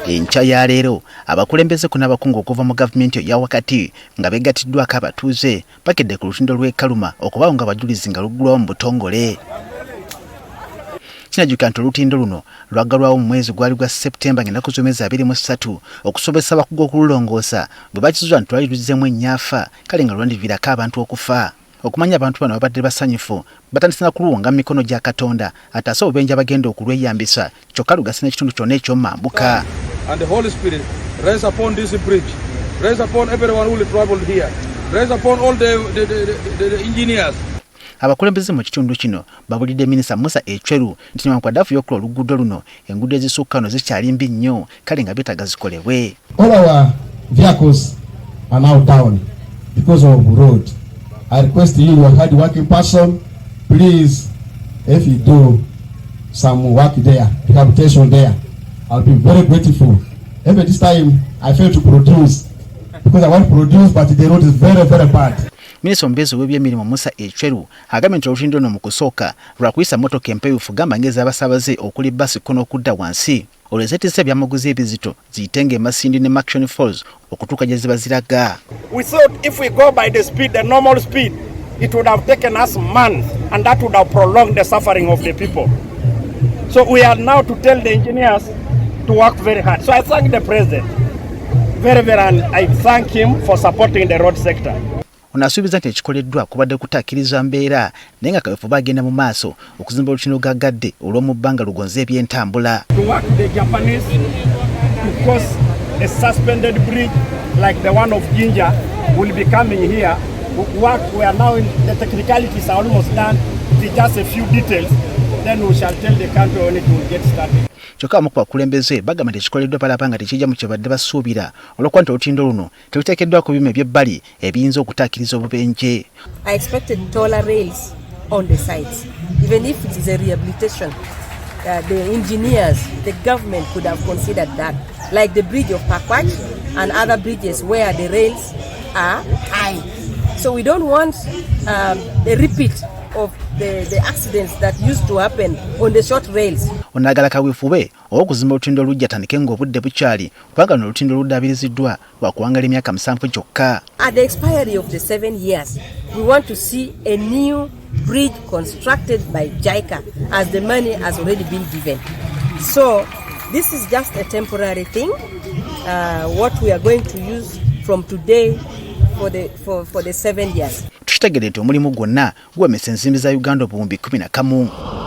Enkya ya leero abakulembeze ku n'abakungu okuva mu gavumenti eya wakati nga beegattiddwako abatuuze bakedde ku lutindo lw'e Karuma okubaawo nga abajulizi nga luggulwawo mu butongole. Kinajjukira nti olutindo luno lwaggalwawo mu mwezi gwali gwa September ng'ennaku z'omwezi 23 okusobozesa abakugu okululongoosa bwe bakizuula nti lwali luzzeemu ennyaafa kale nga lwandiviirako abantu okufa. Okumanya abantu bano babadde basanyufu batandise na kuluwonga mu mikono gya Katonda ataase obubenje abagenda okulweyambisa kyokka lugase n'ekitundu kyonna eky'omambuka. And the Holy Spirit rest upon this bridge, rest upon everyone who traveled here, rest upon all the engineers. Abakulembeze mu kitundu kino babulidde Minisita Musa Ecweru nti newankubadde afuye okukola oluguudo luno, enguudo ezisukka wano zikyali mbi nnyo kale nga byetaaga zikolebwe. All our vehicles are now down because of road. I request you, you are hard working person, please, if you do some work there, rehabilitation there, I'll be very grateful. Every this time I fail to produce because I want to produce, but the road is very, very bad. Minisita omubeezi ow'ebyemirimu Musa Ecweru agambye nti olutindo luno mu kusooka lwakuyisa mmotoka empewufu gamba ng'ez'abasaabaze okuli bbaasi kko n'okudda wansi olwo ezeetisse ebyamaguzi ebizito ziyitenga e Masindi ne Murchison Falls okutuuka gye ziba ziraga. We thought if we go by the speed, the normal speed, it would have taken us months and that would have prolonged the suffering of the people. So we are now to tell the engineers to work very hard. So I thank the president very, very, and I thank him for supporting the road sector. Ono asuubiza nti ekikoleddwa kubadde kutaakiriza mbeera naye nga kaweefube agenda mu maaso okuzimba olutindo gaggadde olw'omu bbanga lugonze ebyentambula. To work the Japanese to cause a suspended bridge like the one of Jinja will be coming here. Work, we are now in the technicalities are almost done. It is just a few details. Then we shall tell the country when it will get started. Kyokka abamu ku bakulembeze bagamba nti ekikoleddwa balaba nga tekijja mu kye badde basuubira olw'okuba nti olutindo luno teruteekeddwako byuma eby'ebbali ebiyinza okutaakiriza obubenje. I expected taller rails on the sides, even if it is a rehabilitation. The engineers, the government could have considered that, like the bridge of Pakwach and other bridges where the rails are high. So we don't want a repeat of the accidents that used to happen on the short rails. Ono ayagala kaweefube ow'okuzimba olutindo oluggya atandike ng'obudde bukyali kubanga luno olutindo oluddaabiriziddwa lwakuwangala emyaka 7 gyokka. At the expiry of the 7 years, we want to see a new bridge constructed by JICA, as the money has already been given. So this is just a temporary thing, what we are going to use from today for the 7 years. Tukitegedde nti omulimu gwonna guwemesa ensimbi za Uganda 11,000.